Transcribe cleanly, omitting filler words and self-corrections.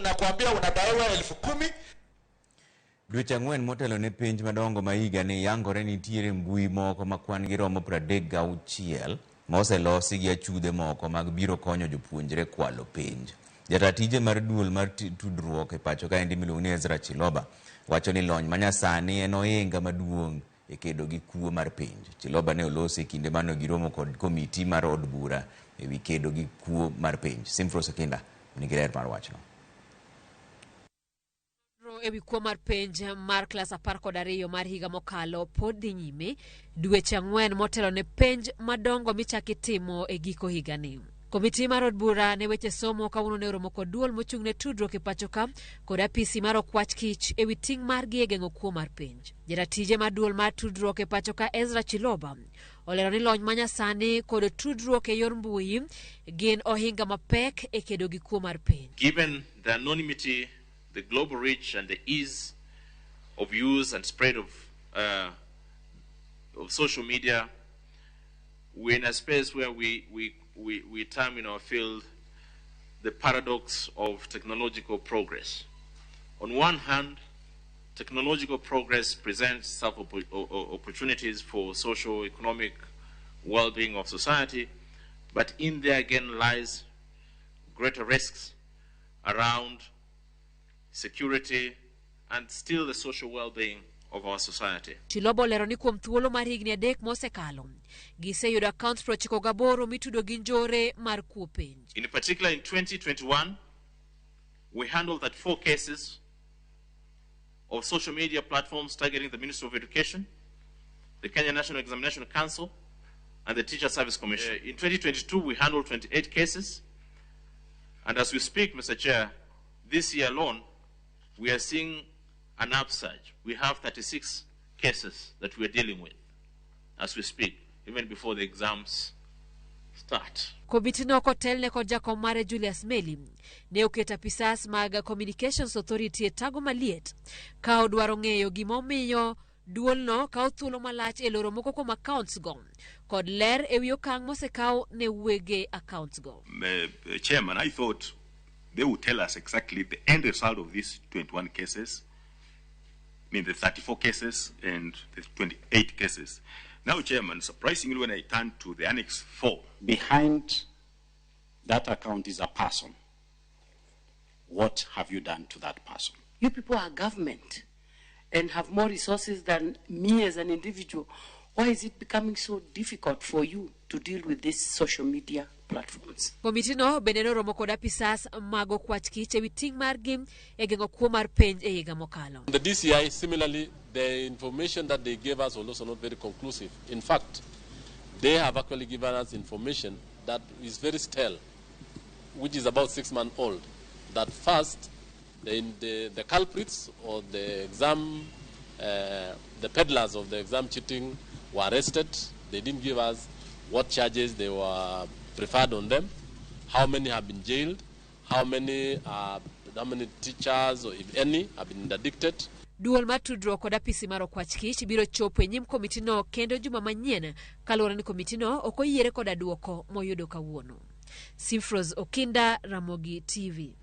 Inakwambia unadaiwa 10,000. Dweche 4 motelo ne penj madongo ma higani yangore nitiere mbui moko ma kwan gi romo 36 ma oselosi gi achudhe moko mag biro konyo jopuonjre kwalo penj. Jataa tije mar duol mar tudruok e pacho kaendi miluongo ni Ezra Chiloba wacho ni lony manyasani en ohinga maduong' e kedo gi kuo mar penj. Chiloba ne olosi e kinde mane giromo kod komiti mar od bura e wi kedo gi kuo mar penj. Simfros Okinda nigi ler mar wachno. E wi kuo mar penj mar klas 12 mar higa mokalo pod dhi nyime dweche 4 motelo ne penj madongo michaki timo e giko higani. Komiti mar od bura ne weche somo kawuono ne oromo kod duol mochung' ne tudruok e pacho ka kod apisi mar okwach kich e wi ting' margi e geng'o kuo mar penj. Jaratije mar duol mar tudruok e pacho ka Ezra Chiloba olero ni lony manyasani kod tudruok e yor mbui gin ohinga mapek e kedo gi kuo mar penj. Given the anonymity, the global reach and the ease of use and spread of social media, we're in a space where we term in our field the paradox of technological progress. On one hand, technological progress presents self opportunities for social, economic well-being of society, but in there again lies greater risks around security and still the social well-being of our society. Chiloba olero ni kuom thuolo mar higni 3 mosekalo, giseyudo accounts 98 mitudo gi njore mar kuo penj. In particular, in 2021, we handled 34 cases of social media platforms targeting the Ministry of Education, the Kenya National Examination Council, and the Teacher Service Commission. In 2022, we handled 28 cases. And as we speak, Mr. Chair, this year alone, we are seeing an upsurge. We have 36 cases that we are dealing with as we speak, even before the exams start. Komitino kotelne kod jakom mare Julius Meli ne oketo apisas mag Communications Authority e tago maliet ka odwaro ng'eyo gimomiyo duolno kawo thuolo malach e loro moko kuom accounts go kod ler e wi okang' mosekaw ne wege accounts go. Chairman, I thought they would tell us exactly the end result of these 21 cases, I mean the 34 cases and the 28 cases. Now, Chairman, surprisingly, when I turned to the Annex 4, behind that account is a person. What have you done to that person? You people are government and have more resources than me as an individual. Why is it becoming so difficult for you to deal with these social media platforms? Komitino bende noromo kod apisas mag okwach kich e wi ting' margi e geng'o kuo mar penj e higa mokalo. The DCI, similarly, the information that they gave us was also not very conclusive. In fact, they have actually given us information that is very stale, which is about 6 months old. That first, the culprits or the exam, the peddlers of the exam cheating were arrested. They didn't give us what charges they were preferred on them, how many have been jailed, how many teachers, or if any, have been interdicted. Duol mar tudruok kod apisi mar okwach kich biro chopo e nyim komitino kendo juma manyien kaluwore ni komitino ok oyiere koda duoko moyudo kawuono. Simfros Okinda, Ramogi TV.